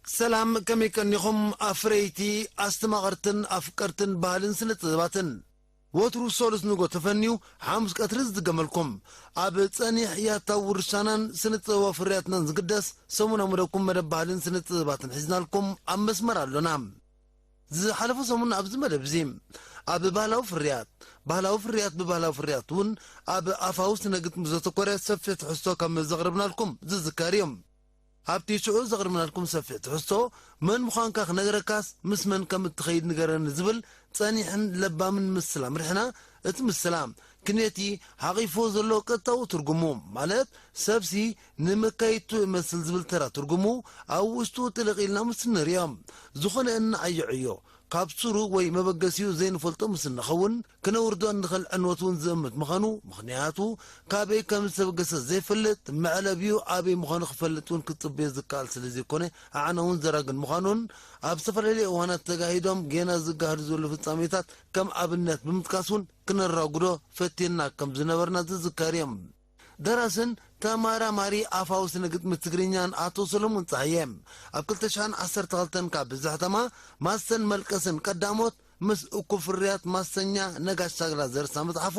ሰላም፣ ከመይ ቀኒኹም ኣፍረይቲ፣ ኣስተማቐርትን ኣፍቀርትን ባህልን ስነ ጥበባትን? ወትሩ ሰሉስ ንጎ ተፈንዩ ሓሙስ ቀትሪ ዝድገመልኩም፣ ኣብ ጸኒሕ ያታዊ ውርሻናን ስነ ጥበባዊ ፍርያትናን ዝግደስ ሰሙናዊ መደብኩም መደብ ባህልን ስነ ጥበባትን ሒዝናልኩም ኣብ መስመር ኣሎና። ዝሓለፈ ሰሙን ኣብዚ መደብ እዚ ኣብ ባህላዊ ፍርያት፣ ባህላዊ ፍርያት ብባህላዊ ፍርያት እውን ኣብ ኣፋዊ ስነ ግጥሚ ዘተኮረ ሰፊሕ ትሕዝቶ ከም ዘቕርብናልኩም ዝዝከር እዩ። ኣብቲ ሽዑ ዘቕርብናልኩም ሰፊሕ ትሕዝቶ፣ መን ምዃንካ ክነግረካስ ምስ መን ከም እትኸይድ ንገረኒ ዝብል ጸኒሕን ለባምን ምስላ ምርሕና፣ እቲ ምስላ ክንየቲ ሓቒፍዎ ዘሎ ቀጥታዊ ትርጉሙ፣ ማለት ሰብሲ ንመካይቱ ይመስል ዝብል ተራ ትርጉሙ ኣብ ውሽጡ ጥልቕ ኢልና ምስ ንርእዮ፣ ዝኾነ እናዓየዐዮ ካብ ሱሩ ወይ መበገሲኡ ዘይንፈልጦ ምስ እንኸውን፣ ክነውርዶ እንኽእል ዕንወት እውን ዝእምት ምዃኑ፣ ምኽንያቱ ካበይ ከም ዝተበገሰ ዘይፈልጥ፣ መዕለቢኡ ኣበይ ምዃኑ ክፈልጥ እውን ክጽበዮ ዝከኣል ስለ ዘይኮነ፣ ኣዕናውን ዘራግን ምዃኑን፣ ኣብ ዝተፈላለዩ እዋናት ተጋሂዶም ጌና ዝጋሃዱ ዘለዉ ፍጻሜታት ከም ኣብነት ብምጥቃስ እውን ክነራጉዶ ፈቲንና ከም ዝነበርና ዝዝከር እዩ። ደራስን ተማራማሪ ኣፋዊ ስነ ግጥሚ ትግርኛን ኣቶ ሰሎሞን ጸሃየ፣ ኣብ ክልተ ሽሕን ዓሰርተ ክልተን ካብ ዝሕተማ ማሰን መልቀስን ቀዳሞት ምስ እኩብ ፍርያት ማሰኛ ነጋሽ ሳግላ ዘርእስታ መጽሓፉ፣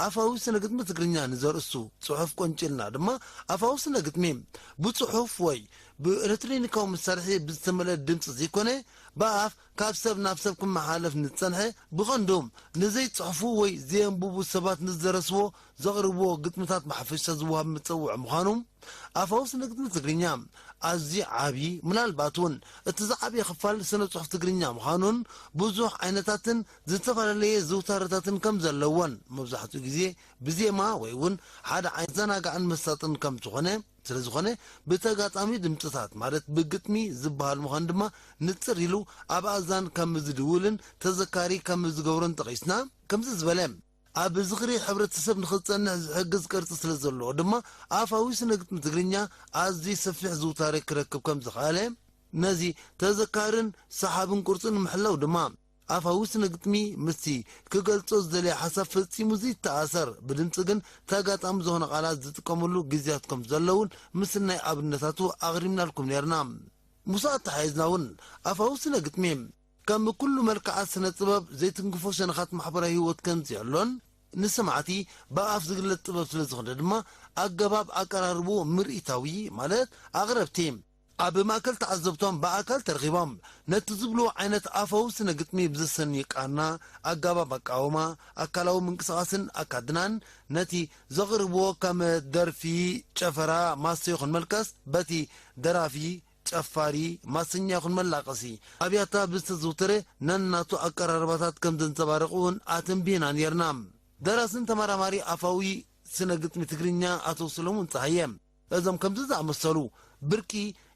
ኣፋዊ ስነ ግጥሚ ትግርኛ ንዘርእስቱ ጽሑፍ ቆንጪልና ድማ፣ ኣፋዊ ስነ ግጥሚ ብጽሑፍ ወይ ብኤሌክትሮኒካዊ መሳርሒ ብዝተመልአ ድምጺ ዘይኮነ፣ ብኣፍ ካብ ሰብ ናብ ሰብ ክመሓላለፍ ንዝጸንሐ፣ ብቐንዱ ንዘይጽሕፉ ወይ ዘየንብቡ ሰባት ንዝደረስዎ ዘቕርብዎ ግጥምታት ብሓፈሻ ዝወሃብ መጸውዒ ምዃኑ፣ ኣፋዊ ስነ ግጥሚ ትግርኛ ኣዝዩ ዓቢ፣ ምናልባት እውን እቲ ዝዓበየ ክፋል ስነ ጽሑፍ ትግርኛ ምዃኑን፣ ብዙሕ ዓይነታትን ዝተፈላለየ ዝውታረታትን ከም ዘለዎን፣ መብዛሕትኡ ግዜ ብዜማ ወይ እውን ሓደ ዓይነት ዘናጋዕን መሳጥን ከም ዝኾነ፣ ስለ ዝኾነ ብተጋጣሚ ድምጽታት፣ ማለት ብግጥሚ ዝበሃል ምዃን ድማ ንጽር ኢሉ ኣብ ኣእዛን ከም ዝድውልን ተዘካሪ ከም ዝገብሮን ጠቒስና፣ ከምዚ ዝበለ ኣብ ዝኽሪ ሕብረተሰብ ንኽጸንሕ ዝሕግዝ ቅርጺ ስለ ዘለዎ ድማ፣ ኣፋዊ ስነ ግጥሚ ትግርኛ ኣዝዩ ሰፊሕ ዝውታረ ክረክብ ከም ዝኸኣለ፣ ነዚ ተዘካርን ሰሓብን ቅርጹ ንምሕላው ድማ፣ ኣፋዊ ስነ ግጥሚ ምስቲ ክገልጾ ዝደለየ ሓሳብ ፈጺሙ ዘይተኣሳሰር፣ ብድምጺ ግን ተጋጣሚ ዝኾነ ቃላት ዝጥቀመሉ ግዜያት ከም ዘለውን ምስናይ ኣብነታቱ ኣቕሪብናልኩም ነርና። ምስኡ ኣተሓሒዝና እውን ኣፋዊ ስነ ግጥሚ ከም ኩሉ መልክዓት ስነ ጥበብ ዘይትንክፎ ሸነኻት ማሕበራዊ ህይወት ከም ዘየሎን፣ ንሰማዕቲ ብኣፍ ዝግለጽ ጥበብ ስለ ዝኾነ ድማ ኣገባብ ኣቀራርብኡ ምርኢታዊ፣ ማለት ኣቕረብቲ ኣብ ማእከል ተዓዘብቶም ብኣካል ተረኺቦም ነቲ ዝብልዎ ዓይነት ኣፋዊ ስነ ግጥሚ ብዘሰንይ ቃና ኣገባብ ኣቃውማ ኣካላዊ ምንቅስቓስን ኣካድናን ነቲ ዘቕርብዎ ከም ደርፊ፣ ጨፈራ፣ ማሰ ይኹን መልቀስ በቲ ደራፊ፣ ጨፋሪ፣ ማሰኛ ይኹን መላቐሲ ኣብያታ ብዝተዘውተረ ነናቱ ኣቀራርባታት ከም ዘንጸባርቕ እውን ኣተንቢህና ነርና። ደራስን ተመራማሪ ኣፋዊ ስነ ግጥሚ ትግርኛ ኣቶ ሰለሙን ጸሃየ፣ እዞም ከምዚ ዝኣመሰሉ ብርቂ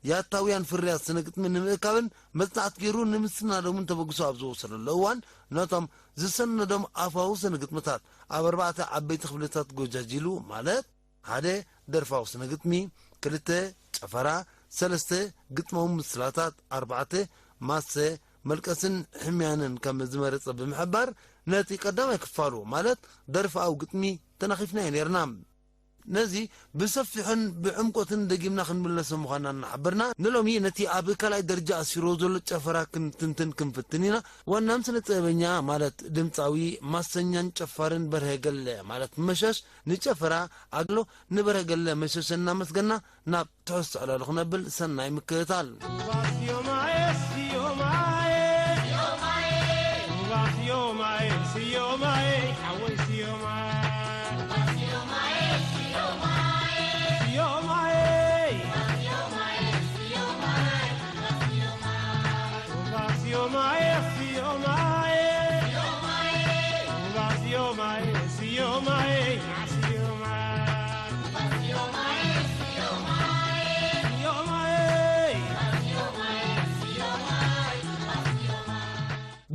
ያታውያን ፍርያት ስነ ግጥሚ ንምእካብን መጽናዕቲ ገይሩ ንምስናዶምን ተበግሶ ኣብ ዝወሰደሉ እዋን፣ ነቶም ዝሰነዶም ኣፋዊ ስነ ግጥምታት ኣብ ኣርባዕተ ዓበይቲ ክፍልታት ጎጃጂሉ፣ ማለት፣ ሓደ ደርፋዊ ስነ ግጥሚ፣ ክልተ ጨፈራ፣ ሰለስተ ግጥማዊ ምስላታት፣ ኣርባዕተ ማሰ፣ መልቀስን ሕምያንን ከም ዝመረጸ ብምሕባር፣ ነቲ ቀዳማይ ክፋሉ፣ ማለት ደርፋዊ ግጥሚ፣ ተናኺፍናዮ ነርና። ነዚ ብሰፊሑን ብዕምቆትን ደጊምና ክንምለሶ ምዃንና እናሓበርና፣ ንሎሚ ነቲ ኣብ ካልኣይ ደረጃ ኣሲርዎ ዘሎ ጨፈራ ክንትንትን ክንፍትን ኢና። ዋናም ስነ ጥበበኛ፣ ማለት ድምጻዊ፣ ማሰኛን ጨፋርን በርሀ ገለ፣ ማለት መሸሽ፣ ንጨፈራ ኣድሎ ንበርሀ ገለ መሸሸ እናመስገና፣ ናብ ትሕዝቶ ዕላሉ ክነብል ሰናይ ምክትታል።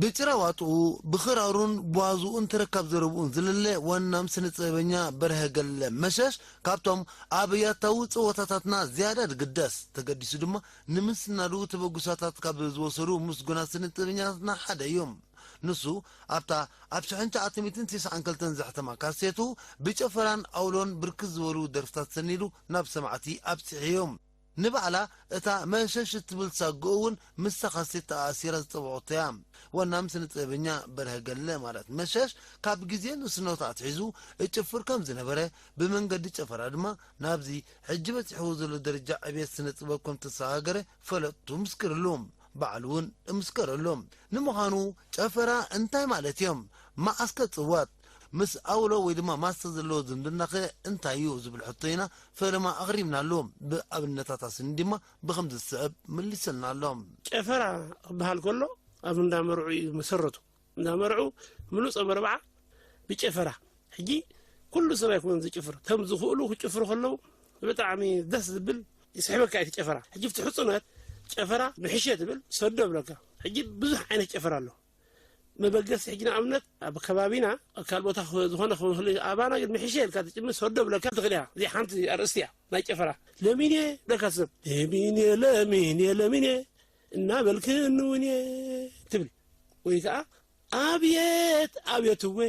ብጭራ ዋጥኡ፣ ብኽራሩን ብዋዝኡን ተረካብ ዘረብኡን ዝልለ ዋናም ስነ ጥበበኛ በርሀ ገለ መሸሽ፣ ካብቶም ኣብ ያታዊ ጸወታታትና ዝያዳ ዝግደስ፣ ተገዲሱ ድማ ንምስናዱ ተበግሶታት ካብ ዝወሰዱ ምስጉናት ስነ ጥበበኛታትና ሓደ እዩ። ንሱ ኣብታ ኣብ ሽሕን ትሽዓተ ሚእትን ተስዓን ክልተን ዘሕተማ ካሴቱ፣ ብጨፈራን ኣውሎን ብርክት ዝበሉ ደርፍታት ሰኒዱ ናብ ሰማዕቲ ኣብጺሑ እዩ። ንባዕላ እታ መሸሽ እትብል ሳጎ እውን ምስ ካሴት ተኣሲራ ዝጸበቐቶ እያ። ዋና ስነ ጥበበኛ በርሀ ገለ ማለት መሸሽ ካብ ግዜ ንእስነቱ ኣትሒዙ እጭፍር ከም ዝነበረ፣ ብመንገዲ ጨፈራ ድማ ናብዚ ሕጂ በጺሕዎ ዘሎ ደረጃ ዕብየት ስነ ጥበብ ከም ተሰጋገረ ፈለጥቱ ምስክርሉ። ባዕሉ እውን እምስከረሉ። ንምዃኑ ጨፈራ እንታይ ማለት እዮም? መዓስከ ጽዋት? ምስ ኣውሎ ወይ ድማ ማስተር ዘለዎ ዝምድናኸ እንታይ እዩ? ዝብል ሕቶ ኢና ፈለማ ኣቕሪብናሉ። ብኣብነታት ኣስኒ ድማ ብኸምዚ ዝስዕብ መሊሰልና ኣሎ። ጨፈራ ክበሃል ከሎ ኣብ እንዳ መርዑ እዩ መሰረቱ። እንዳ መርዑ ምሉእ ጾም ኣርብዓ ብጨፈራ። ሕጂ ኩሉ ሰብ ኣይኮነን ዝጭፍር። ከም ዝኽእሉ ክጭፍሩ ከለዉ ብጣዕሚ ደስ ዝብል ይስሕበካ እቲ ጨፈራ። ሕጂ ኣብቲ ሕጹናት ጨፈራ ምሕሸ ትብል ሰዶ ብለካ። ሕጂ ብዙሕ ዓይነት ጨፈራ ኣሎ። መበገሲ ሕጂ ንኣብነት ኣብ ከባቢና ኣብ ካልእ ቦታ ኽ-፣ ዝኾነ ክህሉ ኣባና ግን ምሕሸ ኢልካ ትጭምር ሰዶ ብለካ ትኽእል እያ። እዚኣ ሓንቲ ኣርእስቲ እያ ናይ ጨፈራ። ለሚኔ ብለካ ሰብ ለሚኔ ለሚኔ ለሚኔ እናበልክኒ እውን እየ ትብል። ወይ ከኣ ኣብየት ኣብየት እወ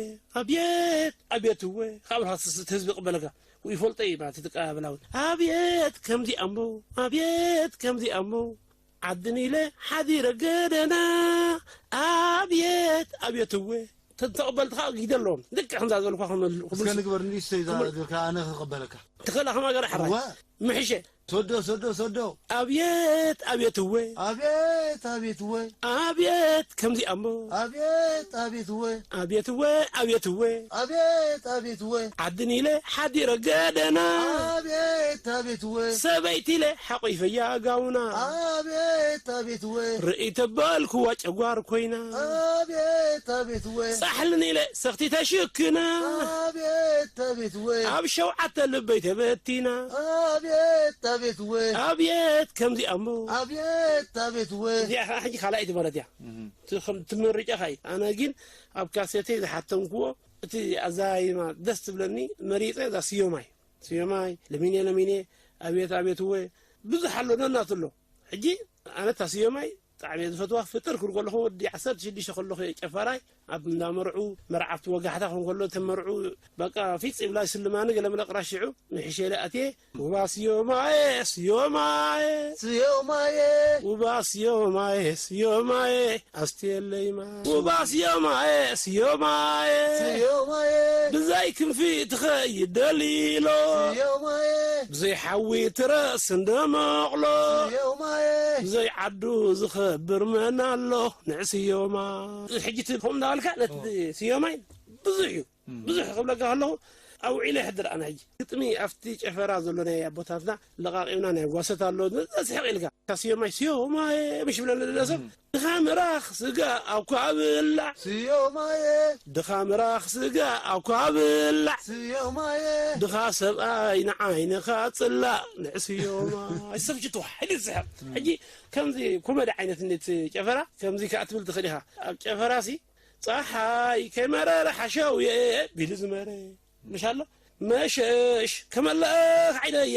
ኣብየት ኣብየት እወ ካብ ራስ እቲ ህዝቢ ይቕበለካ ይፈልጦ እዩ ማለት ተቀባበላዊ ኣብየት ከምዚኣሞ ኣብየት ከምዚኣሞ ዓድን ኢለ ሓዲረ ገደና ኣብየት ኣብየት እወ ተተቕበልትኻ ግደ ኣለዎም ልክዕ ከምዛ ዘልኳ ክመል- እስከ ክምልሱ- ንግበር ንእሽተይ ክምል- ዝብልካ ኣነ ክቕበለካ ትኽእላ ከማገር ሓራይ እወ ምሕሸ ሶዶ ሶዶ ሶዶ ኣብየት ኣብየት እወ ኣብየት ኣብየት እወ ኣብየት ከምዚኣሞ ኣብየት ኣብየት እወ ኣብየት እወ ኣብየት እወ ኣብየት ኣብየት እወ ዓድን ኢለ ሓዲረ ገደና ኣብየት ኣብየት እወ ሰበይቲ ኢለ ሓቆይፈያ ጋውና ኣብየት ኣብየት እወ ርእይ ተበልክዋ ጨጓር ኮይና ኣብየት ኣብየት እወ ጻሕልን ኢለ ሰኽቲ ተሽክና ኣብየት ኣብየት እወ ኣብ ሸውዓተ ልበይ ተበቲና ኣብየት ኣብየት እወ ኣብየት ከምዚኣሞ ኣብየት ኣብየት እወ እዚኣ ከዓ ሕጂ ካልኣይቲ ማለት እያ እቲ ከም- እቲ ምርጫ ኸይ ኣነ ግን ኣብ ካሴተይ ዝሓተምክዎ እቲ ኣዛይማ ደስ ትብለኒ መሪፀ እዛ ስዮማይ ስዮማይ ለሚኔ ለሚኔ ኣብየት ኣብየት እወ ብዙሕ ኣሎ ነናቱ ኣሎ ሕጂ ኣነ እታ ስዮማይ ብጣዕሚ እየ ዝፈትዋ ፍጥር ክብል ከለኹ ወዲ ዓሰርተ ሽዱሽተ ከለኹ እየ ጨፋራይ ኣብ እንዳመርዑ መርዓብቲ ወጋሕታ ክን ከሎ ተመርዑ በቃ ፊፅ ይብላ ይስልማኒ ገለ መለ ቅራሽ ሽዑ ንሕሸለ ኣትየ ውባ ስዮማየ ስዮማየ ስዮማየ ውባ ስዮማየ ስዮማየ ኣስትየለይማ ውባ ስዮማየ ስዮማየ ስዮማየ ብዘይ ክንፊ ትኸይድ ደሊሎ ስዮማየ ብዘይ ሓዊ ትረእስ እንደመቕሎ ስዮማየ ብዘይ ዓዱ ዝኸብር መን ኣሎ ንዕስዮማ ሕጂ እቲ ከምኡ እንዳበልካ ነቲ ስዮማይ ብዙሕ እዩ ብዙሕ ክብለካ ከለኹ ኣውዒለ ይሕድር ኣነ ሕጂ ግጥሚ ኣብቲ ጨፈራ ዘሎ ናይ ኣቦታትና ለቃቂብና ናይ ጓሰት ኣሎ ስሕቕ ኢልካ ካብ ስዮማይ ስዮማየ ምሽ ብለኒ ዘሎ ሰብ ድኻ ምራኽ ስጋ ኣብ ኳ ብላዕ ስዮማየ ድኻ ምራኽ ስጋ ኣብ ኳ ብላዕ ስዮማየ ድኻ ሰብኣይ ንዓይንኻ ጽላእ ንዕስዮማ ይሰብ ሽቱ ሕዲ ዝስሕቕ ሕጂ ከምዚ ኮመዲ ዓይነት እንዴት ጨፈራ ከምዚ ከኣ ትብል ትኽእል ኢኻ ኣብ ጨፈራሲ ጸሓይ ከይመረረ ሓሸውየ ቢሉ ዝመረ ምሽ ኣሎ መሸሽ ከመለኽ ዓይነየ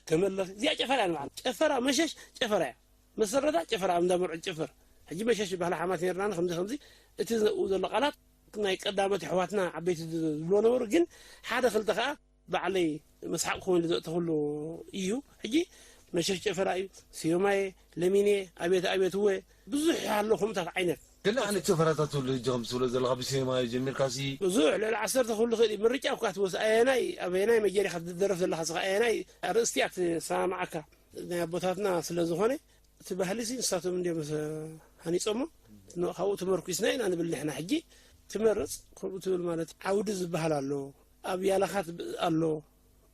ከመለኽ እዚኣ ጨፈራ እያ ንባዕላ ጨፈራ መሸሽ ጨፈራ እያ መሰረታ ጨፈራ ኣብ እንዳ መርዑ ጨፈር ሕጂ መሸሽ ባህሊ ሓማት ነርና ከምዚ ከምዚ እቲ ዘኡ ዘሎ ቃላት ናይ ቀዳሞት ኣሕዋትና ዓበይቲ ዝብሎ ነበሩ ግን ሓደ ክልተ ከዓ ባዕለይ መስሓቅ ክኾን ዘእተኽሉ እዩ ሕጂ መሸሽ ጨፈራ እዩ ስዮማየ ለሚንየ ኣብየት ኣብየት እወ ብዙሕ ኣሎ ከምኡታት ዓይነት ግን ኣነ ጨፈራታት ትብሉ ሕጂ ከም ትብሎ ዘለኻ ብስዮማየ ጀሚርካ ሲ ብዙሕ ልዕሊ ዓሰርተ ክህሉ ክእል እዩ ምርጫ እኳ ትወስ ኣየናይ ኣበየናይ መጀሪኻ ትደረፍ ዘለኻ ስኻ ኣየናይ ኣርእስቲ እያ ትሰማምዓካ ናይ ኣቦታትና ስለ ዝኾነ እቲ ባህሊ ሲ ንሳቶም እንዲዮም ሃኒጾሞ ካብኡ ተመርኩስና ኢና ንብል ንሕና ሕጂ ትመርጽ ከምኡ ትብል ማለት ዓውዲ ዝበሃል ኣሎ ኣብ ያላኻ ኣሎ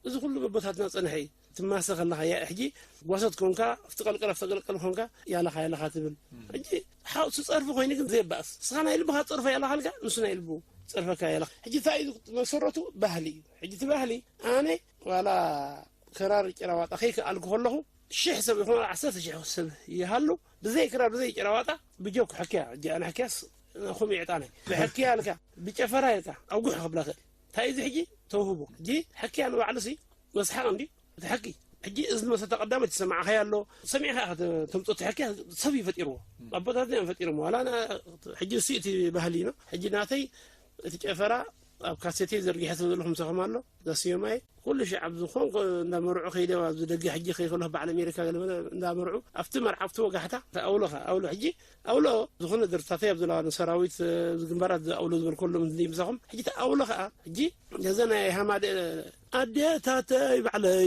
እዚ ኩሉ ኣቦታትና ጸንሐ እዩ ትማሰ ከለኻ ያ ሕጂ ጓሶት ኮንካ ኣብቲ ቀልቀል ኣብቲ ቀልቀል ኮንካ ያላኻ ያላኻ ትብል ሕጂ ሓው ትጸርፊ ኮይኑ ግን ዘየባእስ እስኻ ናይ ልብኻ ትጸርፎ ያላኻ ልካ ንሱ ናይ ልቡ ጸርፈካ ያላኻ ሕጂ እንታይ እዩ መሰረቱ ባህሊ እዩ ሕጂ እቲ ባህሊ ኣነ ዋላ ክራር ጭራዋጣ ከይከኣልኩ ከለኹ ሽሕ ሰብ ይኹን ዓሰርተ ሽሕ ሰብ ይሃሉ ብዘይ ክራር ብዘይ ጭራዋጣ ብጆክ ሕክያ ሕጂ ኣነ ሕክያስ ኹም ይዕጣነ ብሕክያ ኢልካ ብጨፈራ ኢልካ ኣጉሕ ክብላ ክእል እንታይ እዚ ሕጂ ተውህቦ ሕጂ ሕክያ ንባዕሉ ሲ መስሓቕ እንዲ እቲ ሕኪ ሕጂ እዚ መሰተ ቀዳመት ይሰማዕኻዮ ኣሎ ሰሚዕካ ኢኻ ተምፅኦ እቲ ሕክያ ሰብ እዩ ፈጢርዎ ኣቦታትና እዮም ፈጢሮም ዋላ ሕጂ እሱ እቲ ባህሊ ነው ሕጂ ናተይ እቲ ጨፈራ ኣብ ካሴተይ ዘርጊሐ ስለ ዘለኹ ምሳኹም ኣሎ። እዛ ስዮማይ ኩሉ ሻዕ ኣብ ዝኾን ኮ-፣ እንዳ መርዑ ከይደ ኣብዚ ደገ ሕጂ ከይከለኹ በዓል ኣሜሪካ ገለ መለ እንዳ መርዑ ኣብቲ መርዓ ኣብቲ ወጋሕታ ኣውሎ ኸ-፣ ኣውሎ ሕጂ ኣውሎ ዝኾነ ደርፍታተይ ኣብ ዘለዋ ንሰራዊት፣ እ፣ ግንባራት ኣውሎ ዝበልኩ ኣሎ ምሳኹም። ሕጂ እቲ ኣውሎ ኸኣ ሕጂ ነዘ ናይ ሃማደ ኣዴታተይ ባዕለይ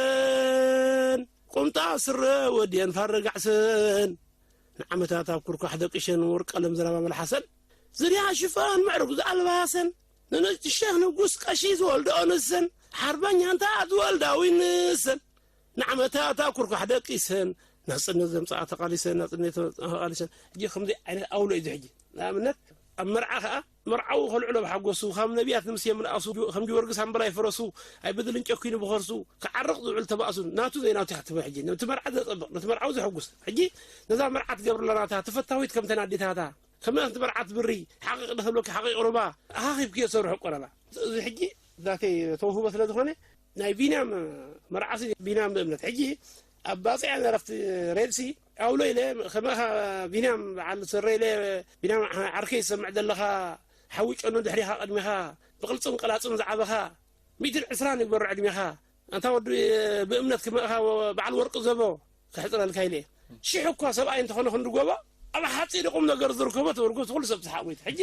ክውድሰን ቁምጣ ስረ ወድየን ፋረጋዕሰን ንዓመታት ኣብ ኩርኳሕ ደቂሸን ወርቂ ቀለም ዘረባ መልሓሰን ዝርያ ሽፋን ምዕሩግ ዝኣልባሰን ንነጭ ሸኽ ንጉስ ቀሺ ዝወልድኦ ንሰን ሓርበኛ እንታ ዝወልዳዊ ንሰን ንዓመታት ኣብ ኩርኳሕ ደቂሰን ናጽነት ዘምጽኣ ተቓሊሰን ናጽነት ተቓሊሰን። ሕጂ ከምዚ ዓይነት ኣውሎ እዩ እዚ ሕጂ። ንኣብነት ኣብ መርዓ ከኣ መርዓዊ ከልዕሎ ብሓጎሱ ካብ ነቢያት ንምስየ ምንኣሱ ከም ጊዮርጊስ ኣምበላይ ፈረሱ ኣይበድልን ጨኪኑ ብኸርሱ ክዓርቕ ዝውዕል ተባእሱ ናቱ ዘይናቱ ኢኻ ትብል። ሕጂ ነቲ መርዓ ዘጸብቕ ነቲ መርዓዊ ዘሐጉስ ሕጂ ነዛ መርዓ ትገብርላ ናታ ተፈታዊት ከምተን ኣዴታታ ከመ ነቲ መርዓ ትብሪ ሓቒቕ ዶ ተብለኪ ሓቒቕ ሩባ ኣኻኺብክዮ ሰርሑ ቆረባ። እዚ ሕጂ ዛተይ ተውህቦ ስለ ዝኾነ ናይ ቢንያም መርዓሲ ቢንያም ብእምነት ሕጂ ኣብ ባጽዕ ነረፍቲ ሬድሲ ኣውሎ ኢለ ከመኻ ቢንያም በዓል ስረ ኢለ ቢንያም ዓርከይ ዝሰምዕ ዘለኻ ሓዊ ጨኑ ድሕሪኻ ቅድሚኻ ብቕልጽም ቅላጽም ዝዓበኻ ሚእትን ዕስራን ይግበሩ ዕድሜኻ ኣንታ ወዲ ብእምነት ክመእኻ በዓል ወርቂ ዘቦ ክሕጽረልካ ኢለ ሽሕ እኳ ሰብኣይ እንተኾነ ክንዲ ጎቦ ኣብ ሓጺር ቁም ነገር ዝርከቦ ተበርጎ ኩሉ ሰብ ዝሓቑት ሕጂ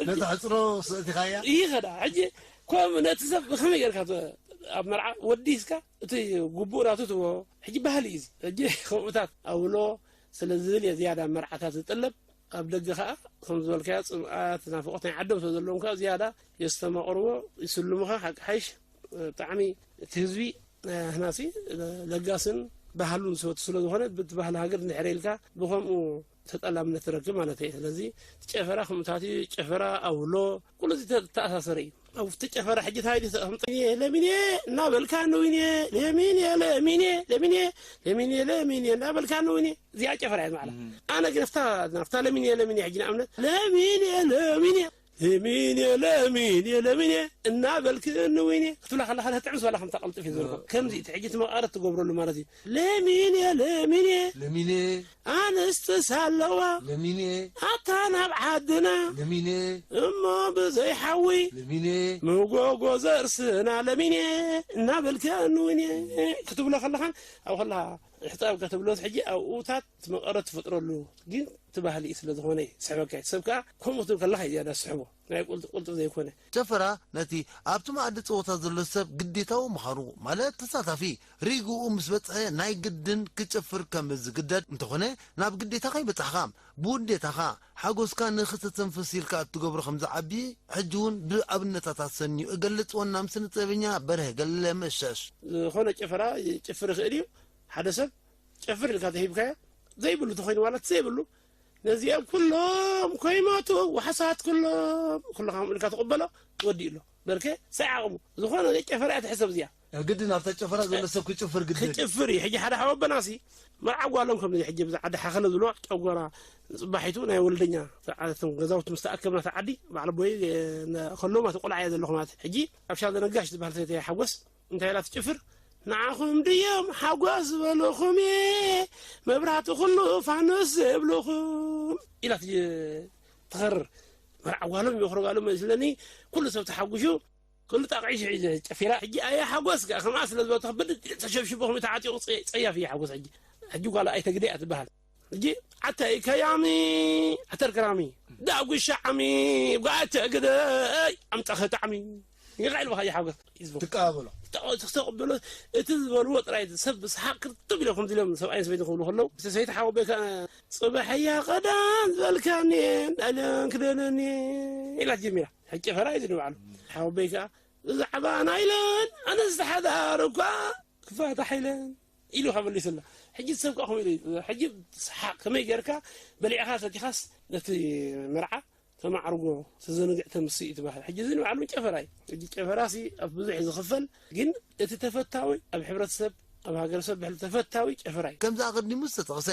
ነቲ ሕጽሮ ስእቲኻያ ይኸዳ ሕጂ ከም ነቲ ሰብ ብኸመይ ጌርካ ት- ኣብ መርዓ ወዲስካ እቲ ግቡእ ናቱ ትቦ ሕጂ ባህሊ እዩ እዚ። ሕጂ ከምኡታት ኣውሎ ስለ ዝብል እየ ዝያዳ መርዓታት ዝጥለብ ኣብ ደገ ከዓ ከም ዝበልካዮ ፅምኣት ናፍቆት ናይ ዓዶም ስለ ዘለዎም ከዓ ዝያዳ የስተማቕርዎ ይስልሙኻ ሓቂ ሓይሽ ብጣዕሚ እቲ ህዝቢ ናህናሲ ለጋስን ባህሉን ዝፈቱ ስለ ዝኾነ ብቲ ባህሊ ሃገር እንድሕር ኢልካ ብኸምኡ ተጠላምነት ትረክብ ማለት እየ ስለዚ እቲ ጨፈራ ከምኡታት እዩ ጨፈራ ኣውሎ ኩሉ እዚ ተኣሳሰረ እዩ ኣብቲ ጨፈራ ሕጂ እንታይ ከምፀ ለሚኔ እናበልካ ንዊኔ ለሚኔ ለሚኔ ለሚኔ ለሚኔ ለሚኔ እናበልካ ንዊኔ እዚኣ ጨፈራ እያ ማዕላ ኣነ ግን ፍታ ናፍታ ለሚኔ ለሚኔ ሕጂ ንኣብነት ለሚኔ ለሚኔ ለሚኔ ለሚኔ ለሚኔ እናበልክ ንዊኔ ክትብላ ከለካ ትጥዕም ዝበላ ከምታ ቀልጥፍ እዩ ዝበልኩም ከምዚ እቲ ሕጂ እቲ መቃረት ትገብረሉ ማለት እዩ ለሚኔ ለሚኔ ለሚኔ ኣንስትስ ኣለዋ ለሚኔ ኣታ ናብ ዓድና ለሚኔ እሞ ብዘይ ሓዊ ለሚኔ መጎጎ ዘርስና ለሚኔ እናበልከ ንዊኔ ክትብሎ ከለኻን ኣብ ከለኻ ሕፃብ ከተብሎስ ሕጂ ኣብኡታት እቲ መቐረት ትፈጥረሉ ግን እቲ ባህሊ እዩ ስለ ዝኾነ እዩ ዝስሕበካ እዩ ሰብ ከዓ ከምኡ ክትብል ከለኻ እዩ ዝያዳ ዝስሕቦ ናይ ቁልጥፍ ዘይኮነ ጨፈራ ነቲ ኣብቲ መኣዲ ፀወታ ዘሎ ሰብ ግዴታዊ ምዃኑ ማለት ተሳታፊ ሪግኡ ምስ በፅሐ ናይ ግድን ክጨፍር ከም ዝግደድ እንተኾነ ናብ ግዴታ ከይበፃሕኻ ብውዴታኻ ሓጎስካ ንኽተተንፍስ ኢልካ እትገብሮ ከም ዝዓቢ ሕጂ እውን ብኣብነታታት ሰኒዩ እገልፅ ወናም ስነ ጥበበኛ በርሀ ገለ መሸሽ ዝኾነ ጨፈራ ይጭፍር ይኽእል እዩ ሓደ ሰብ ጨፍር ኢልካ ተሂብካዮ ዘይብሉ ተኾይኑ ማለት ዘይብሉ ነዚኦም ኩሎም ኮይመቱ ዋሕሳት ኩሎም ኩልኻ ኢልካ ተቕበሎ ወዲኡ ኣሎ በርከ ሳይ ዓቕሙ ዝኾነ ጨፈራ እያ ትሕሰብ እዚኣ ግድን ኣብታ ጨፈራ ዘሎ ሰብ ክጭፍር ግድን ክጭፍር እዩ ሕጂ ሓደ ሓወበናሲ መርዓ ጓሎም ከም ሕጂ ብዛ ዓዲ ሓኸለ ዝብሎ ጨጎራ ፅባሒቱ ናይ ወልደኛ ገዛውቲ ምስ ተኣከብና ተዓዲ ባዕለ ቦይ ከሎም ኣቲ ቆልዓ እየ ዘለኹ ማለት ሕጂ ኣብ ሻዘ ነጋሽ ዝበሃል ሰይተ ሓጎስ እንታይ ኢላ ትጭፍር ንዓኹም ድዮም ሓጎስ ዝበልኹም እየ መብራህቲ ኩሉ ፋኖስ ዘብልኹም ኢላ ትኸርር መርዓ ጓሎም ይኽርጋሎም መስለኒ ኩሉ ሰብ ተሓጉሹ ክሉ ጣቕዒ ሽዒ ጨፊራ ሕጂ ኣየ ሓጎስ ከኣ ከምኣ ስለ ዝበልቶ ብድድ ኢሉ ተሸብሽቦ ከምኡ ተዓጢቑ ጸ- ጸያፍ እዩ ሓጎስ ሕጂ ሕጂ ጓል ኣይተግደ እያ ትበሃል ሕጂ ዓተይ ከያሚ ዓተር ክራሚ ዳጉሻ ዓሚ ጓዓተ ግደይ ኣምጣኸ ጣዕሚ ይቕዕል ብኻ ሓጎስ ይዝቡ ትቀባበሎ ተቐብሎ እቲ ዝበልዎ ጥራይ ሰብ ብስሓቅ ክርጥብ ኢሎም ከምዚ ኢሎም ሰብኣይን ሰበይትን ክብሉ ከለዉ እቲ ሰይቲ ሓወቦይ ከዓ ፅባሕያ ቀዳም ዝበልካኒ ናይለን ክደነኒ ኢላ ጀሚራ ሕጂ ጨፈራ እዩ ዝንባዕሉ ሓወቦይ ከዓ ብዛዕባ ናይለን ኣነስ ዝሓዳር እኳ ክፋታሕ ኢለን ኢሉ ከመሊስላ ሕጂ ሰብ ከዓ ከምኡ ኢሉ ሕጂ ሰሓቅ ከመይ ገርካ በሊዕካ ሰቲኻስ ነቲ መርዓ ተማዕርጎ ተዘንግዕ ተምስእ እዩ ትበሃል ሕጂ እዚ ንባዕሉ ጨፈራ እዩ ሕጂ ጨፈራ ሲ ኣብ ብዙሕ እዩ ዝኽፈል ግን እቲ ተፈታዊ ኣብ ሕብረተሰብ ኣብ ሃገረሰብ ብሕሊ ተፈታዊ ጨፈራ እዩ። ከምዚ ኣቐዲሙ ዝተጠቕሰ፣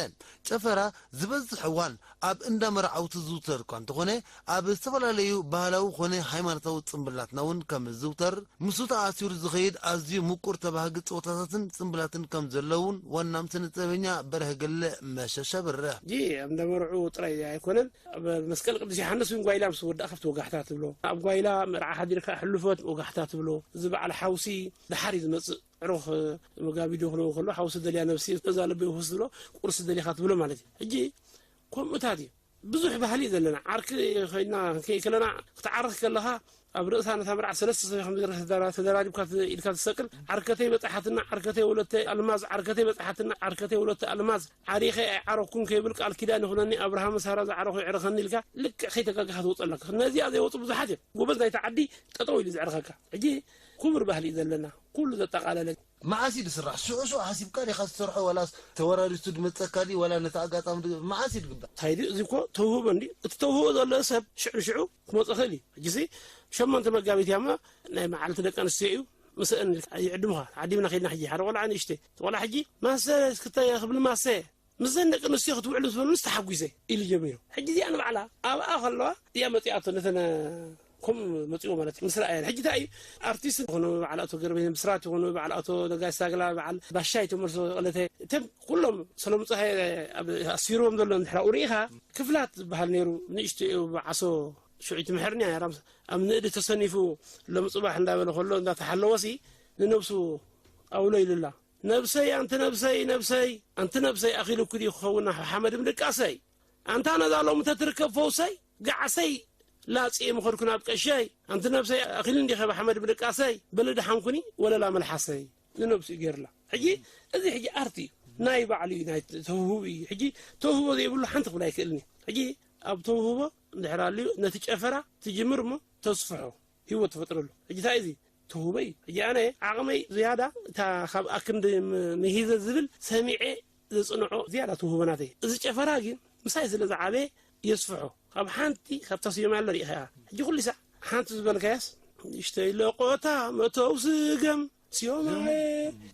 ጨፈራ ዝበዝሕ እዋን ኣብ እንዳ መርዓውቲ ዝዝውተር እኳ እንተኾነ፣ ኣብ ዝተፈላለዩ ባህላዊ ኾነ ሃይማኖታዊ ጽምብላትና እውን ከም ዝዝውተር፣ ምስኡ ተኣሲሩ ዝኸይድ ኣዝዩ ምቁር ተባሃጊ ጸወታታትን ጽምብላትን ከም ዘለውን ዋና ስነ ጥበበኛ በርሀ ገለ መሸሻ ብርህ። ሕጂ ኣብ እንዳ መርዑ ጥራይ ኣይኮነን፣ ኣብ መስቀል ቅዱስ ዮሃንስ እውን ጓይላ ምስ ወዳእካ ኣብቲ ወጋሕታ ትብሎ፣ ኣብ ጓይላ መርዓ ሓዲርካ ሕሉፎት ወጋሕታ ትብሎ፣ እዚ በዓል ሓውሲ ደሓር እዩ ዝመጽእ። ዕሩኽ መጋቢት ክብሎ ከሎ ሓውሲ ደልያ ነብሲ እዛ ልበይ ውህስ ዝብሎ ቁርሲ ደሊኻ ትብሎ ማለት እዩ። ሕጂ ከምኡታት እዩ። ብዙሕ ባህሊ እዩ ዘለና። ዓርኪ ኮይና ከለና ክትዓርኽ ከለኻ ኣብ ርእሳ ነታ መርዓ ሰለስተ ሰብ ከም ዝገርህ ተደራ-፣ ተደራሪብካ ት-፣ ኢድካ ትሰቅል። ዓርከተይ በጻሓትና፣ ዓርከተይ ወለተ ኣልማዝ፣ ዓርከተይ በጻሓትና፣ ዓርከተይ ወለተ ኣልማዝ፣ ዓሪኸ ኣይዓረኩን ከይብል ቃል ኪዳን ይኹነኒ፣ ኣብርሃም ሳራ ዝዓረኹ ይዕረኸኒ ኢልካ ልክዕ ከይተጋግኻ ትወጽእ ኣለካ። ነዚኣ ዘይወጹ ብዙሓት እዮም። ጎበዝ ናይቲ ዓዲ ጠጠው ኢሉ ዝዕርኸካ። ሕጂ ክቡር ባህሊ እዩ ዘለና፣ ኩሉ ዘጠቓለለ። መዓስ እዩ ዝስራሕ? ሽዑ ሽዑ ሓሲብካ ዲኻ ዝሰርሖ፣ ዋላስ ተወራሪሱ ድመጸካ ድዩ፣ ዋላ ነቲ ኣጋጣሚ ድ-፣ መዓስ እዩ ዝግበር? እንታይ ድዩ? እዚ እኮ ተውህቦ እንዲ፣ እቲ ተውህቦ ዘሎ ሰብ ሽዑ ሽዑ ክመጽእ ክእል እዩ። ሕጂሲ ሸሞንተ መጋቢት እያ እሞ ናይ መዓልቲ ደቂ ኣንስትዮ እዩ፣ ምስአን ኢልካ ይዕድሙኻ። ዓዲምና ከይድና ሕጂ ሓደ ቆልዓ ንእሽተይ፣ እቲ ቆልዓ ሕጂ ማሰ ክተ ክብል ማሰ፣ ምስዘን ደቂ ኣንስትዮ ክትውዕሉ ትብሉንስ ተሓጒሰ ኢሉ ጀሚሩ። ሕጂ እዚኣ ንባዕላ ኣብኣ ከለዋ እያ መጺኣቶ ነተን ከምኡ መጺኡ ማለት እዩ። ምስ ረኣየን። ሕጂ እንታይ እዩ? ኣርቲስት ይኹኑ፣ በዓል ኣቶ ገርበይ ብስራት ይኹኑ፣ በዓል ኣቶ ነጋሽ ሳግላ፣ በዓል ባሻይ ተመልሶ ቀለተ፣ እቶም ኩሎም ሰሎም ፀሃየ ኣብ ኣሲርዎም ዘሎ እንድሕር ኣብኡ ርኢኻ፣ ክፍላት ዝበሃል ነይሩ፣ ንእሽቶ እዩ፣ ብዓሶ ሽዑ ትምሕርኒ እያ፣ ራምስ ኣብ ንእዲ ተሰኒፉ ሎም ጽባሕ እንዳበለ ከሎ እንዳተሓለወሲ ንነብሱ ኣውሎ ኢሉላ። ነብሰይ፣ ኣንቲ ነብሰይ፣ ነብሰይ፣ ኣንቲ ነብሰይ፣ ኣኺሉኪ ድዩ ክኸውን ናብ ሓመድ ምድቃሰይ? ኣንታ ነዛ ሎሚ ተትርከብ ፈውሰይ፣ ገዓሰይ፣ ላጽየ ምኸድኩ ናብ ቀሸይ። ኣንቲ ነብሰይ፣ ኣኺሉ እንዲኸ ብሓመድ ምድቃሰይ? በሊ ደሓንኩኒ ወለላ መልሓሰይ። ንነብሱ እዩ ገይርላ። ሕጂ፣ እዚ ሕጂ ኣርት እዩ። ናይ ባዕሉ እዩ፣ ናይ ተውህቡ እዩ። ሕጂ፣ ተውህቦ ዘይብሉ ሓንቲ ክብል ኣይክእልን እዩ። ሕጂ፣ ኣብ ተውህቦ እንድሕር ኣልዩ፣ ነቲ ጨፈራ ትጅምር እሞ ተስፍሖ። ህይወት ትፈጥረሉ። ሕጂ እንታይ እዚ? ተውህቦ እዩ። ሕጂ ኣነ ዓቕመይ ዝያዳ እታ ካብ ኣክንዲ ም-፣ ምሂዘ ዝብል ሰሚዐ ዘጽንዖ ዝያዳ ተውህቦ ናተይ። እዚ ጨፈራ ግን ምሳይ ስለ ዝዓበየ የስፍሖ። ካብ ሓንቲ ካብታ ስዮም ያለ ርኢኻ እያ። ሕጂ ኩሉ ሳዕ ሓንቲ ዝበልካያስ ንእሽተይ ለቆታ መተው ስገም ስዮማየ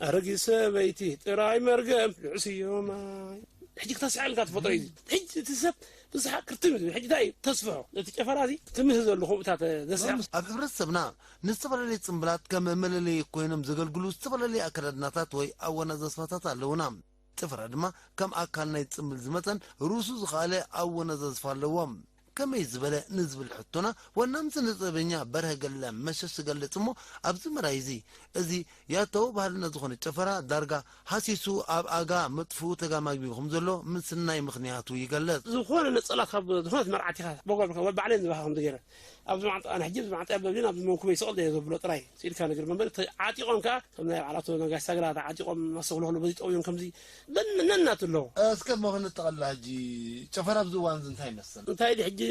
ኣረጊት ሰበይቲ ጥራይ መርገም ልዑ ስዮማይ። ሕጂ ክተስሓልካ ትፈጥሮ እዩ። ሕጂ እቲ ሰብ ብስሓቅ ክርትም እዩ። ሕጂ እንታይ እዩ? ተስፍሖ። እቲ ጨፈራ እዚ ትምህር ዘሎ ከምኡታት ዘስሕቕ። ኣብ ሕብረተሰብና ንዝተፈላለዩ ጽምብላት ከም መለለዪ ኮይኖም ዘገልግሉ ዝተፈላለዩ ኣከዳድናታት ወይ ኣወናዘዝፋታት ኣለዉና። ጭፈራ ድማ ከም ኣካል ናይ ጽምብል ዝመጸን ርእሱ ዝኸኣለ ኣወናዘዝፋ ኣለዎ። ከመይ ዝበለ ንዝብል ሕቶና ዋና ስነ ጥበበኛ በርሀ ገለ መሸሽ ዝገልጽ እሞ ኣብዚ ምራይ እዚ፣ እዚ ያታዊ ባህልና ዝኾነ ጭፈራ ዳርጋ ሃሲሱ ኣብ ኣጋ መጥፍኡ ተጋማጊቡ ከም ዘሎ ምስናይ ምኽንያቱ ይገልጽ። ዝኾነ ነጸላ ካብ ዝኾነት መርዓት ኢኻ በጓ በጓ ባዕለን ዝባኻ ከም ዝገይረ ኣብዚ መዓንጣ ኣነ ሕጂ ኣብዚ መዓንጣ በብሊን ኣብዚ መንኩበይ ስቕል ዘብሎ ጥራይ ስኢልካ ነገር መንበሪ ተ-፣ ዓጢቖም ከኣ ከም ናይ በዓል ኣቶ ነጋሽ ሳግራ ተዓጢቖም ማሰኽሎ ከሎ በዚ ጠውዮም ከምዚ በን-፣ ነናቱ ኣለዎ። እስከ እሞ ክንጠቐልላ ሕጂ ጨፈራ ኣብዚ እዋን እዚ እንታይ ይመስል? እንታይ ድዩ ሕጂ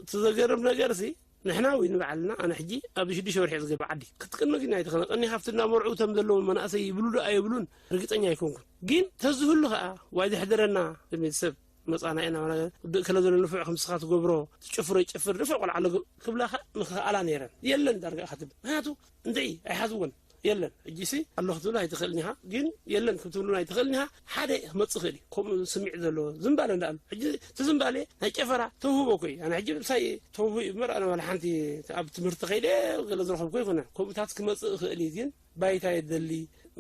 እቲ ዘገርም ነገር ሲ ንሕና ወይ ንባዕልና ኣነ ሕጂ ኣብዚ ሽዱሽተ ወርሒ ዝገባ ዓዲ ክትቅድሚ ግን ኣይትኽእልን። ቀኒ ካብቲ እናመርዑ እቶም ዘለዉ መናእሰይ ይብሉ ዶ ኣይብሉን ርግጸኛ ኣይኮንኩን። ግን ተዝህሉ ከኣ ዋይ ዘሕደረና ቤተሰብ መጻና ኢና፣ ወላ ውድእ ከለ ዘሎ ንፉዕ ከም ስኻ ትገብሮ፣ ትጭፍሮ ይጭፍር፣ ንፉዕ ቆልዓ ኣሎ ክብላኻ ምኽኣላ ነይረን። የለን ዳርጋ ኢኻ ትብል። ምኽንያቱ እንድዒ ኣይሓዝዎን። የለን። ሕጂሲ ኣሎ ክትብሎ ኣይትኽእልን ኢኻ፣ ግን የለን ክትብሉን ኣይትኽእልን ኢኻ። ሓደ ክመጽእ ይኽእል እዩ። ከምኡ ስምዒት ዘለዎ ዝምባለ እንዳ ኣሎ። ሕጂ እቲ ዝምባሌ ናይ ጨፈራ ተውህቦ እኮ እዩ። ኣነ ሕጂ ምሳይ ተውህቦ እዩ እምበር፣ ኣነ ዋላ ሓንቲ ኣብ ትምህርቲ ከይደ ገለ ዝረኸብኩ ኣይኮነን። ከምኡታት ክመጽእ ይኽእል እዩ፣ ግን ባይታ የደሊ፣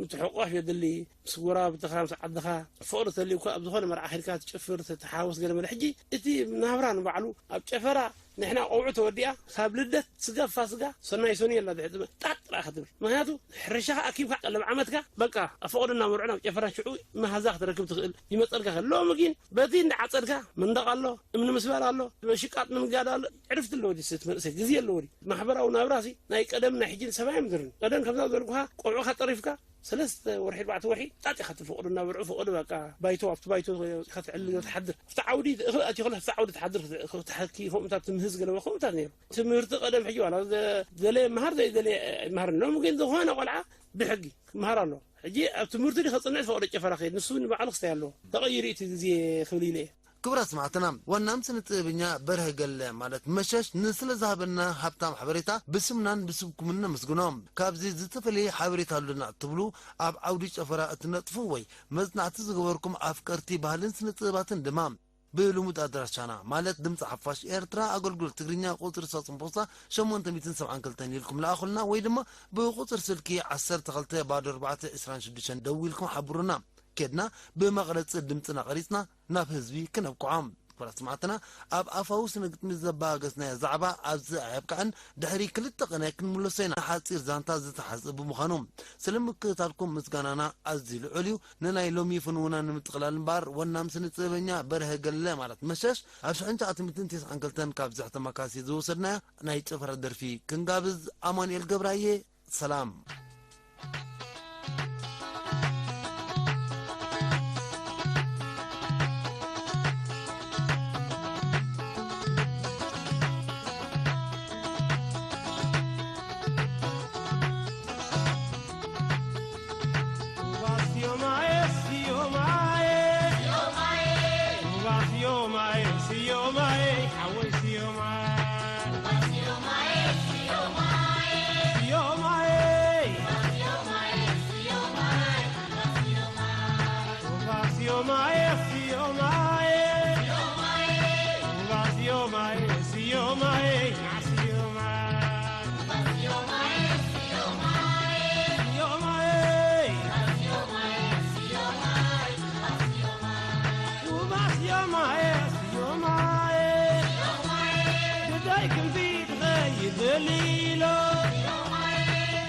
ምትሕቋፍ የደሊ፣ ምስ ጎረባብትኻ፣ ምስ ዓድኻ ፍቕሪ ተልዩ እኳ ኣብ ዝኾነ መርዓ ኸይድካ ትጭፍር፣ ትተሓወስ ገለ መለ። ሕጂ እቲ ናብራ ንባዕሉ ኣብ ጨፈራ ንሕና ቆውዑ ተወዲኣ፣ ካብ ልደት ስጋ ፋስጋ፣ ሰናይ ሰኑይ የላ ድሕሪ ጥመ-፣ ጣጥ ጥራይ ኢኻ ትብል። ምኽንያቱ ሕርሻኻ ኣኪብካ ቀለብ ዓመትካ፣ በቃ፣ ኣብ ፈቐዶ እናመርዑ ናብ ጨፈራ ሽዑ መሃዛ ክትረክብ ትኽእል፣ ይመጸልካ። ሎሚ ግን በቲ እንዳዓጸድካ መንደቕ ኣሎ፣ እምኒ ምስባር ኣሎ፣ ሽቃጥ ምንጋድ ኣሎ። ዕርፍቲ ኣለዎ ድዩ እቲ መንእሰይ? ግዜ ኣለዎ ድዩ? ማሕበራዊ ናብራሲ ናይ ቀደም ናይ ሕጂን ሰማይ ምድርን። ቀደም ከምዛ ዝበልኩኻ ቆውዕኻ ጠሪፍካ ሰለስተ ወርሒ፣ ኣርባዕተ ወርሒ ጣጥ ኢኻ ትፈቕዶ እናበልዑ ፈቐዶ በቃ ባይቶ፣ ኣብቲ ባይቶ ኢኻ ትዕልል ትሓድር። ኣብቲ ዓውዲ እኽሊ ኣትዩ ከሎ ኣብቲ ዓውዲ ትሓድር፣ ክትሓኪ ከምኡታት ትምህዝ ገለ ከምኡታት ነይሩ። ትምህርቲ ቀደም ሕጂ ዋላ ዘ-፣ ዘለ ይመሃር ዘይዘለ ኣይመሃርን። ሎሚ ግን ዝኾነ ቆልዓ ብሕጊ ክመሃር ኣለዎ። ሕጂ ኣብ ትምህርቲ ድዩ ከጽንዕ ዝፈቕዶ ጨፈራ ከይድ፣ ንሱ ንባዕሉ ክስታይ ኣለዎ። ተቐይሩ እቲ ግዜ ክብል ኢለ እየ። ክቡራት ሰማዕትና፣ ዋናም ስነ ጥበበኛ በርሀ ገለ ማለት መሸሽ ንስለ ዝሃበና ሃብታም ሓበሬታ ብስምናን ብስብኩምን ነመስግኖ። ካብዚ ዝተፈለየ ሓበሬታ ኣሉና ትብሉ ኣብ ዓውዲ ጨፈራ እትነጥፉ ወይ መጽናዕቲ ዝገበርኩም ኣፍቀርቲ ባህልን ስነ ጥበባትን ድማ ብልሙድ ኣድራሻና ማለት ድምፂ ሓፋሽ ኤርትራ ኣገልግሎት ትግርኛ ቁፅሪ ሳፅን ፖስታ ሸሞንተ ሚእትን ሰብዓን ክልተን ኢልኩም ለኣኹልና ወይ ድማ ብቁፅሪ ስልኪ ዓሰርተ ክልተ ባዶ ኣርባዕተ ዕስራን ሽዱሽተን ደዊልኩም ሓብሩና። ኬድና ብመቕረፂ ድምፅና ቀሪፅና ናብ ህዝቢ ክነብቅዖም። ክቡራት ሰማዕትና፣ ኣብ ኣፋዊ ስነ ግጥሚ ዘባገስናዮ ዛዕባ ኣብዚ ኣየብቅዐን። ድሕሪ ክልተ ቀናይ ክንምለሶ ኢና። ሓፂር ዛንታ ዝተሓዘ ብምዃኑ ስለ ምክትታልኩም ምስጋናና ኣዝዩ ልዑል እዩ። ንናይ ሎሚ ፍንውና ንምጥቕላል እምበኣር፣ ወናም ስነ ጥበበኛ በርሀ ገለ ማለት መሸሽ ኣብ ሽሕን ትሽዓተ ሚእትን ተስዓን ክልተን ካብ ዘሕተማ ካሴት ዝወሰድናያ ናይ ጭፈራ ደርፊ ክንጋብዝ። ኣማኑኤል ገብራየ፣ ሰላም።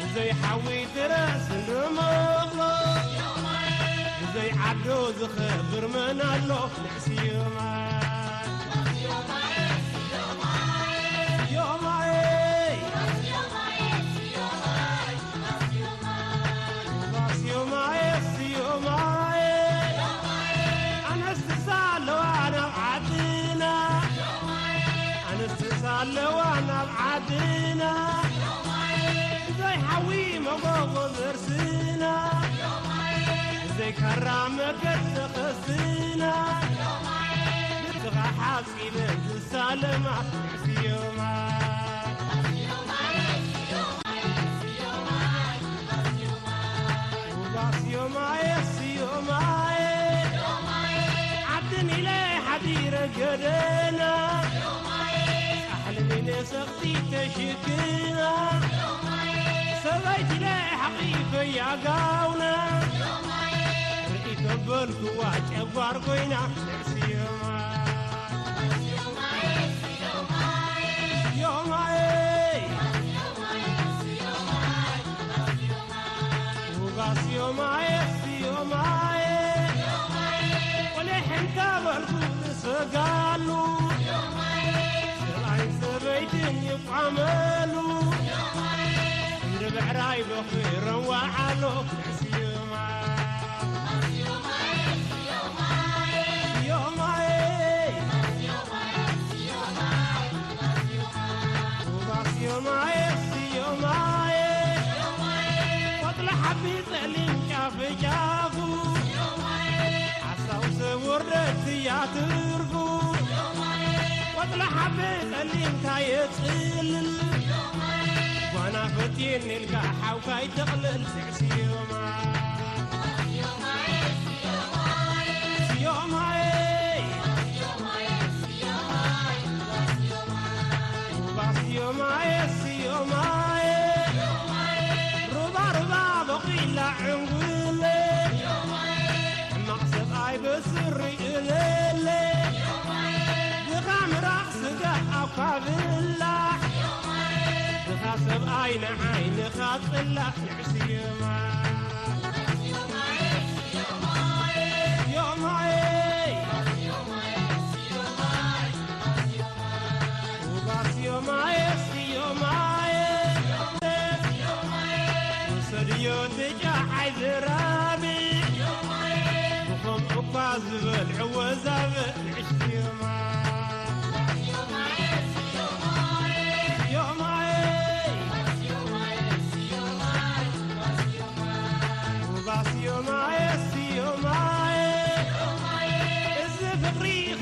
ብዘይ ሓዊ ትረስ እንዶ መቕሎ፣ ብዘይ ዓዶ ዝኸብር መን ኣሎ? ንዕስ ዮማይ፣ ዮማይ፣ ዮማይ፣ ዮማይ፣ ኣነስትስ ኣለዋ ናብ ዓድና፣ ኣነስትስ ኣለዋ ናብ ዓድና። ብዘይ ሓዊ መጎጎ ዘርስና፣ ብዘይ ካራ መገዲ ኸስና፣ ንስኻ ሓጺበን ዝሳለማ። ስዮማ፣ ኡባ ስዮማየ፣ ስዮማየ፣ ዓድን ኢለ ሓዲረ ገደና፣ ጻሕሊ ሚነ ሰኽቲ ተሽክና፣ ሰበይቲ ኢለ ሓቒፈያ ጋውና፣ ርእይቶ በልክዋ ጨጓር ኮይና። ስዮማ፣ ስዮማየ፣ ኡባ ስዮማየ፣ ስዮማየ፣ ቆሊሕ እንተበልኩ ንሰጋሉ፣ ሰብኣይን ሰበይትን ይቋመሉ፣ እንደ ብዕራይ በኺሮም ወዓሎ። ስዮማ፣ ስዮማየ፣ ኡባ ስዮማየ፣ ስዮማየ፣ ቆጽሊ ሓቢ ጸሊም ጫፍ ጫፉ፣ ሓሳው ሰብ ውርደት እያ ትርፉ። ቆጽሊ ሓቢ ጸሊም ታየጽልል፣ ጓና ፈትየኒ ኢልካ ሓውካ ይተቕልል። ስዮማ፣ ስዮማየ፣ ኡባ ስዮማየ፣ ስዮማየ፣ ሩባ ሩባ በቂላ ዕንጉለ፣ ሕማቕ ሰብኣይ በስሪ እለለ፣ ብኻ ምራቕ ስጋ ኣኳ ብላዕ፣ ብኻ ሰብኣይ ንዓይንኻ ጽላዕ። ስዮማ፣ ስዮማየ፣ ኡባ ስዮማየ፣ ስዮማየ፣ ውሰድዮ ትጫዓይ ዝራቢ፣ ብኸምኡ እኳ ዝበልዕዎ ዛብእ። ንዕሽ ስዮማ፣ ስዮማየ፣ ኡባ ስዮማየ፣ ስዮማየ፣ እዚ ፍቕሪ ኢኻ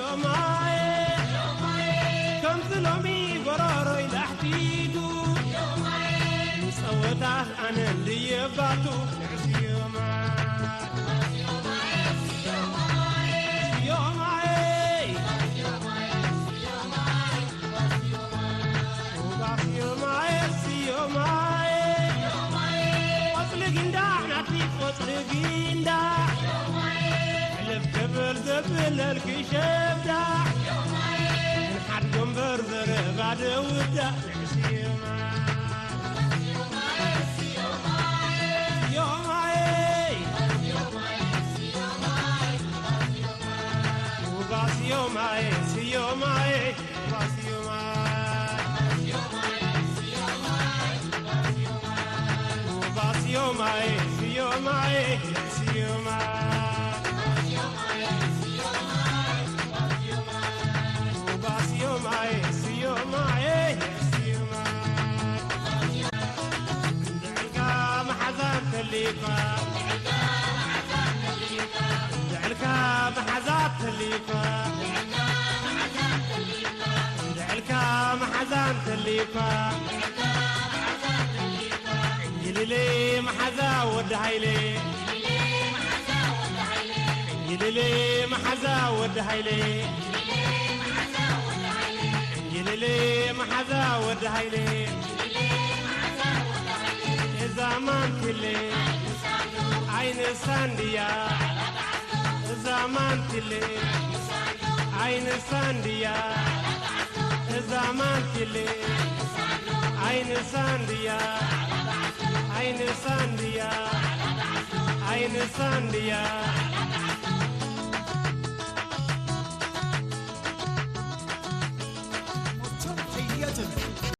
ስዮማየ፣ ከምዚ ሎሚ ጎረሮይ ላሕቲቱ፣ ንጸወታ ኣነ እንድየ ባቱ። ንዕስ ስዮማ፣ ስዮማየ፣ ስዮማየ፣ ስዮማየ፣ ቆጽሊ ጊንዳዕ ናቲ ቆጽሊ ጊንዳዕ፣ ሕልፍ ክብል ዘብለልኪ ሸብዳዕ፣ ንሓድጎ እምበር ዘረባ ደውዳዕ። ስዮማ፣ ስዮማየ፣ ውባ ስዮማየ፣ ስዮማየ፣ ውባ ስዮማየ፣ ውባ ስዮማየ፣ ስዮማየ፣ ስዮማየ፣ ውባ ስዮማየ፣ ስዮማየ፣ ስዮማየ። እንድዕልካ መሓዛ እንተሊካ፣ እንድዕልካ መሓዛ እንተሊካ፣ እንድዕልካ መሓዛ እንተሊካ፣ ይልሌ መሓዛ ወዲ ሃይሌ፣ ይልሌ መሓዛ ወዲ ሃይሌ፣ ይልሌ መሓዛ ወዲ ሃይሌ፣ እዛ ማንቲሌ ኣይንሳን ድያ፣ እዛ ማንቲሌ ኣይንሳን ድያ፣ እዛ ማንቲሌ ኣይንሳን ድያ፣ ኣይንሳን ድያ፣ ኣይንሳን ድያ።